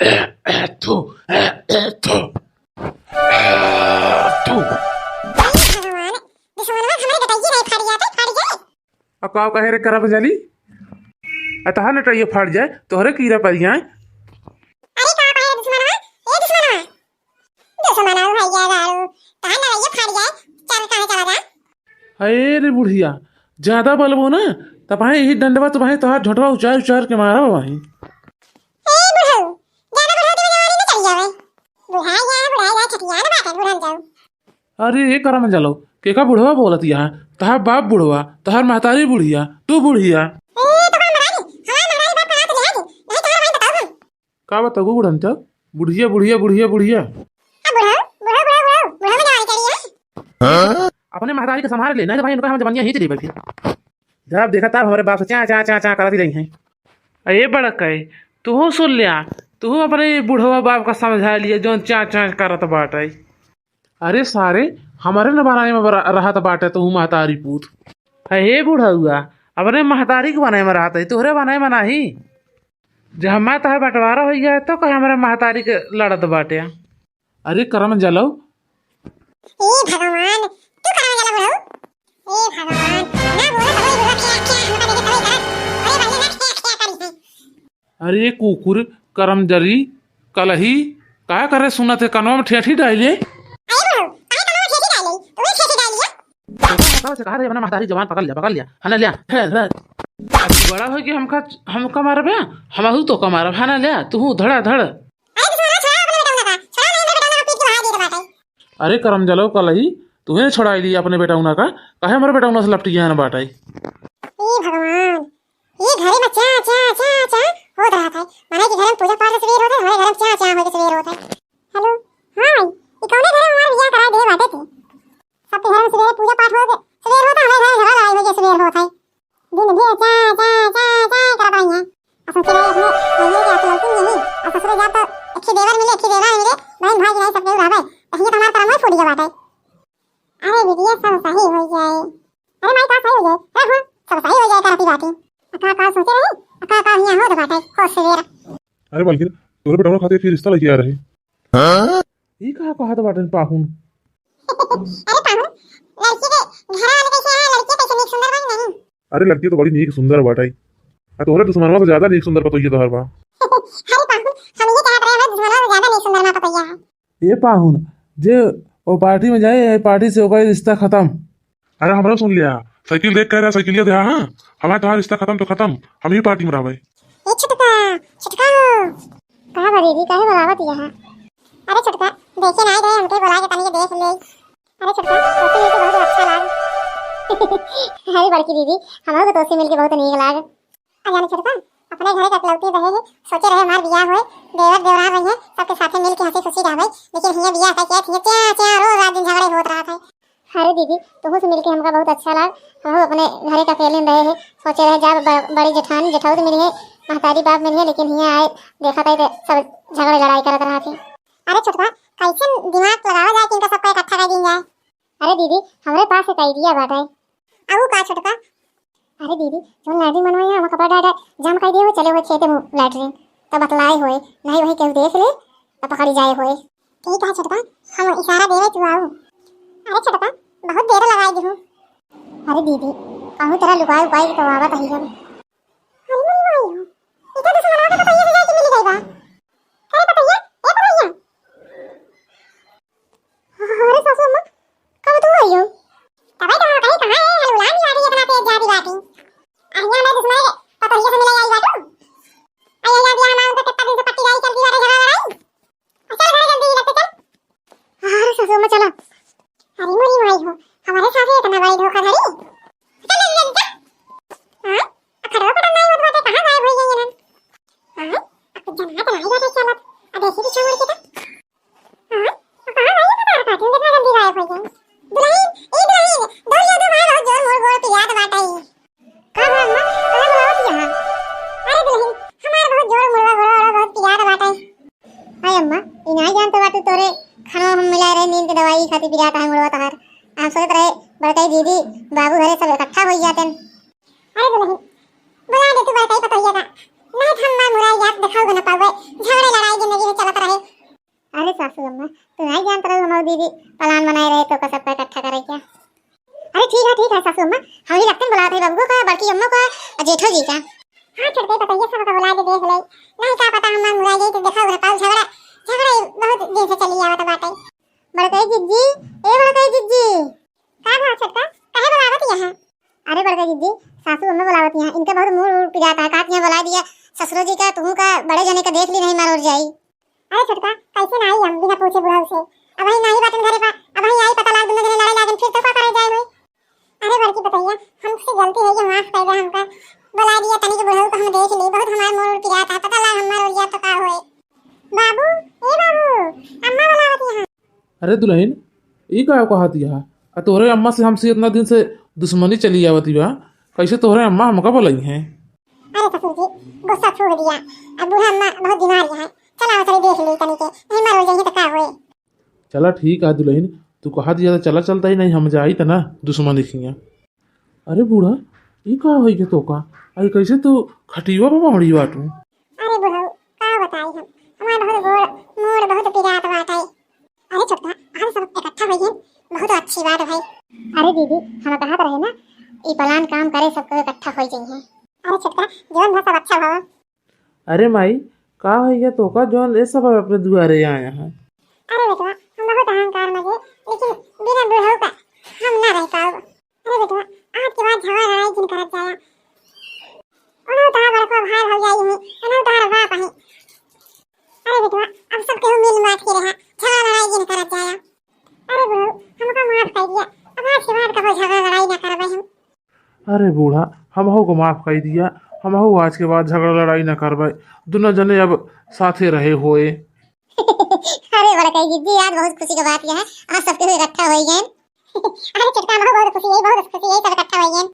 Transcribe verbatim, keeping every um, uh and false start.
थू, थू, थू। अरे भगवान, दुश्मनवा हमरे गटैया नहीं फाड़ जाते, फाड़ जाए। आ का कहे रे करम जली? आ तहार नटैया फाड़ जाए, तोहरे कीड़ा पड़ जाए। अरे का कहे रे दुश्मनवा? ए दुश्मनवा, दुश्मनवा भैया दारू, तहार नटैया फाड़ जाए, चल कहाँ चला जा? अरे रे बुढ़िया, ज्यादा बोलबो ना, तब भाई यही डंडवा तो भाई तोहार झोंटवा उचार उचार के मारा भाई। ए बुढ़ऊ, ज्यादा बुढ़ऊ तो जवानी में चली जावे। बुढ़ा गया, बुढ़ा गया, छठिया ना बात है, बुढ़न जाऊ। अरे ए करम जलो, केका बुढ़वा बोलत यहाँ? तहार बाप बुढ़वा, तहार महतारी बुढ़िया, तू बुढ़िया। ए तो का महतारी, हमार महतारी बाप का हाथ ले आजी, नहीं तहार भाई बताओ हम। का बताओ बुढ़न जाऊ? बुढ़िया, बुढ़िया, बुढ़िया, बुढ़िया। अब बुढ़ऊ, बुढ़ऊ, बुढ़ऊ, बुढ़ऊ, बुढ़ऊ में जवानी चली है। हाँ? अपने महतारी के संभाल ले, नहीं तो भाई उनका हम जवनिया खींच लेबे फिर। जब देखा तब हमरे बाप से चा, चा, चा, चा करत ही रही हैं। अरे बड़कई, तू सुन लिया, तू अपने बुढ़वा बाप का समझा लिया, जौन चा, चा करत बाटे। अरे सारे, हमरे न बनाए में बरा-, रहत बाटे तू महतारी पूत। हे बुढ़उआ, अपने महतारी के बनाए में रहत है, तोहरे बनाए में नाही। जब हमार तोहार बंटवारा होइ गया है, तो कहे हमरे महतारी के लड़त बाटे। अरे करम जलऊ। ए भगवान, तू करम जलऊ बुढ़ऊ। ए भगवान, ना बोलो तो वही बुढ़वा क्या, क्या हमका देखे तबे करत। अरे भैया ना क्या, क्या करी है। अरे कुकुर, करम जली, कलही, का करे सुनत है, कनवा में ठेठी डाले। अरे बुढ़ऊ, काहे कनवा में ठेठी डाले? तू ही ठेठी डाल लिया। बताओ से कहा रे, अपना महतारी जबान पकड़ लिया, पकड़ लिया। हना लिया। हे, हे। अब बड़ा हो कि हमका, हमका मारबे, हमहू तो का मारब। हना लिया, तू धड़ा धड़। अरे दुश्मनवा, छोड़ा अपने बेटउना का। छोड़ा नहीं, हमरे बेटउना का पीट के भगा दिए बाटे। अरे करम जलऊ कलही, तूहे छोड़ाई ली अपने बेटउना का, काहे हमरे बेटउना से लपटिया न बाटे? ए भगवान, ये घरे में चा, चा, चा, चा होत रहत है। माने कि घरे में पूजा पाठ से सबेर होत है, हमारे घरे में चा, चा होके सबेर होत है। हेलो, हाँ, ये कौने घरे में हमार बियाह करा दे बाटे थे? सबके घरे में सबेरे पूजा पाठ होके सबेर होत है, हमारे घरे में झगड़ा लड़ाई होके सबेर होत है। दिन भर चा, चा, चा, चा करत रही हैं। आ सोचे रहे अपने भैया के अकलौती नहीं, आ ससुरे जाब तो अच्छी देवर मिले, अच्छी देवर मिले, बहन भाई के नहीं सबके रहबे, तो हियाँ तो हमार करम फूट गया बाटे। अरे बिटिया, सब सही हो जाए। अरे माई, का सही हो जाए? अरे हाँ, सब सही हो जाए करती बाटी। अका का सोचे रही, अका का हियाँ होत बाटे, हो सबेर। अरे बल्कि तोरे बेटवा खातिर फिर रिश्ता लेके आ रहे। हाँ? ई का कहत बाटन पाहुन? अरे पाहुन, लड़की के घर वाले कैसे हैं? लड़की कैसे नीक सुंदर बा कि नहीं? अरे लड़की तो बड़ी नीक सुंदर बाटे। आ तोहरे दुश्मनवा से ज्यादा नीक सुंदर पतोहिया तोहर बा। अरे पाहुन, हम ये कहत रहे, हमारे दुश्मनवा से ज्यादा नीक सुंदर ना पतोहिया है। ए पाहुन, जे ओ पार्टी में जाए, ए पार्टी से ओकर रिश्ता खत्म। अरे हमरो सुन लिया, साइकिल देख के रहा, साइकिलिया दे, हाँ, हमारे तोहार रिश्ता खत्म तो खत्म, हम ही पार्टी में रहबे। ए छोटका, छोटका हो। का बा दीदी, काहे बुलावत यहाँ? अरे छोटका, देखे ना गए, हमके बुला के तनी के देख ले। अरे छोटका, तोसे मिलके बहुत अच्छा लाग। अरे बड़की दीदी, हमहू के तोसे मिलके बहुत नीक लाग। आ जाने छोटका, अपने घरे के अकलौती बहे है, सोचे रहे हमार बियाह होए, देवर देवरान रही है, सबके साथे मिल के हंसी खुशी रहबे, लेकिन हियां बियाह करके आए, हियां च्या च्या रोज रात दिन झगड़े होत रहत है। अरे दीदी, तुहू से मिलके हमका बहुत अच्छा लाग, हमहू अपने घरे का अकेले में रहे है, सोचे रहे जब ब-, बड़ी जेठानी जेठौद मिली है, महतारी बाप मिली है, लेकिन हियां आए देखत है तो सब झगड़े लड़ाई करत रहत है। अरे छोटका, कैसे दिमाग लगावा जाए कि इनका सबका इकट्ठा कर दी जाए? अरे दीदी, हमरे पास एक idea बाटे। अउ का छोटका? अरे दीदी, जौन लैट्रिन बनवाए हैं, वहाँ कपड़ा डाल डाल जाम कर दिए हो, चले हुए खेते में लैट्रिन, तो बतलाए होए, नहीं वही केहू देख ले, तो पकड़ी जाए होए। ठीक है छोटका, हम इशारा देवे तू आऊ। अरे छोटका, बहुत देर लगाई दी हूँ। अरे दीदी, कहूँ तरह लुकाए उकाए के तो आवत ही हम। अरे मोरी माई हो, इधर दूसरा लगा के बताइए, जाके मिल गई बा। अरे बताइए, ए बताइए। अरे सासू अम्मा, कब तू आई हो? तबे तो हम कहीं कहाँ है, हलुलान भी आ रही है, इतना तेज जाती बाटी। अहिया मैं दुश्मन के पतोहिया से मिले आई बाटू। अहिया याद दिया हमारे उनका कितना दिन से पट्टीदारी चलती बाटे, झगड़ा लड़ाई। चल घर जल्दी, लगते चल। अरे सासू अम्मा, चलो। अरे मोरी माई हो, हमारे साथ ही इतना बड़ी धोखाधड़ी। चल जल्दी, जल्दी चल। हाँ, अखड़ो पटन नहीं होत बाटे, कहाँ गायब हो गई है ना? हाँ, अब तो जनात नहीं बाटे चलत। अब ऐसी भी छोड़ के तो। हाँ, तो कहाँ गई है तार काटिन? कितना जल्दी गायब हो गई। दुल्हन, ए दुल्हन, दौड़ ले दो भाई, बहुत जोर मोर गोड़ पिरात बाटे। का भा अम्मा, कहाँ बुलावत यहाँ? अरे दुल्हन, हमार बहुत जोर मोर गोड़, गोड़ बहुत पिरात बाटे। हाय अम्मा, ई नाई जानत बाटू तोरे खाना हम मिला रहे नींद के दवाई खातिर पिरात है मुड़वा तहार। हम सोचत रहे बड़काई दीदी, बाबू घरे सब इकट्ठा हो जाते। अरे दुल्हन, बुला दे तू बड़काई पतोहिया का। नहीं तो हम मार मुराई जात देखाऊ न पावे। झगड़े लड़ाई के में दीदी, plan बनाए रहे तो का सबका इकट्ठा करे क्या? अरे ठीक है, ठीक है सासू अम्मा, हम ही लगते हैं बुलाते हैं बबुओ का, बड़की अम्मा का, और जेठो जी का। हाँ छोटके, बताइए सबका बुला के देख ले, नहीं का पता हमार मुराई जाई तो देखा उधर पाऊ झगड़ा, झगड़ा बहुत दिन से चली आवत बाटे। बड़कई जिज्जी, ए बड़कई जिज्जी। का भा छोटका, काहे बुलावत यहाँ? अरे बड़कई जिज्जी, सासू अम्मा बुलावत यहाँ, इनका बहुत मूड उड़ पिरात है, कहत यहाँ बुला दिया ससुरो जी का, तुहू का बड़े जने का देख ली, नहीं मार उड़ जाई। अरे छोटका, कैसे ना आई हम बिना पूछे बुढ़ऊ से? अब वही नाही बाटन घरे पा, अब वही आई पता लाग दोनों जने लड़े लागन, फिर तो का करे जाए होई? अरे बड़की बतैया, हमसे गलती है, ये माफ कर दे हमका। बुला दिया तनी के बुढ़ऊ को हम देख ली, बहुत हमार मूड उड़ पिरात है, पता लाग हमार उड़ जात तो का होए। बाबू, ए बाबू, अम्मा बुलावत यहाँ। अरे दुलहिन, ई का कहत हया? आ तोहरे अम्मा से हमसे इतना दिन से दुश्मनी चली आवत बा, कैसे तोहरे अम्मा हमका बोलइहैं? अरे ससुर जी, गुस्सा छू दिया। अब बूढ़ा अम्मा बहुत बीमार है, चला चली देख ली तनी के, नहीं मर हो जाइए तो का होए? चला ठीक है दुलहिन, तू कहत हया तो चला चलता ही, नहीं हम जाई त ना दुश्मन देखिया। अरे बूढ़ा, ई का होई के तोका? आई कैसे तू खटिया पे पहुड़ी बाटू? अरे बुढ़ऊ, का बताई हम, हमार बहुत गोड़, मूड़ बहुत पिरात बाटे। अरे छोटका, आज सब इकट्ठा हो गए, बहुत अच्छी बात भाई। अरे दीदी, हम कहत रहे ना, ई plan काम करे, सबको इकट्ठा हो जाइए। अरे छोटका, जीवन भर सब अच्छा हो। अरे माई, का होई के तोका जौन ये सब अपने दुआरे आया है? अरे बेटवा, हम बहुत अहंकार में जे, लेकिन बिना बुढ़ऊ का हम ना रह पाओ। अरे बेटवा, आज के बाद झगड़ा लड़ाई जिन करत जाया। उन्हों तोहार बड़को भाई हो जाई है, उन्हों तोहार बाप है। अरे बेटवा, अब सब केहू मिल बांट के रहा, झगड़ा लड़ाई जिन करत जाया। अरे बुढ़ऊ, हमका माफ कर दिया, अब आज के बाद कबो झगड़ा लड़ाई ना करबे हम। अरे बूढ़ा, हमहू को माफ कर दिया, हमहू आज के बाद झगड़ा लड़ाई ना करबे, दोनों जने अब साथे रहे होए। अरे बड़कई जिज्जी, आज बहुत खुशी की बात यह है, आज सब केहू इकट्ठा हो गए। अरे छोटका, हमहू बहुत खुशी है, बहुत खुशी है, सब इकट्ठा हो गए।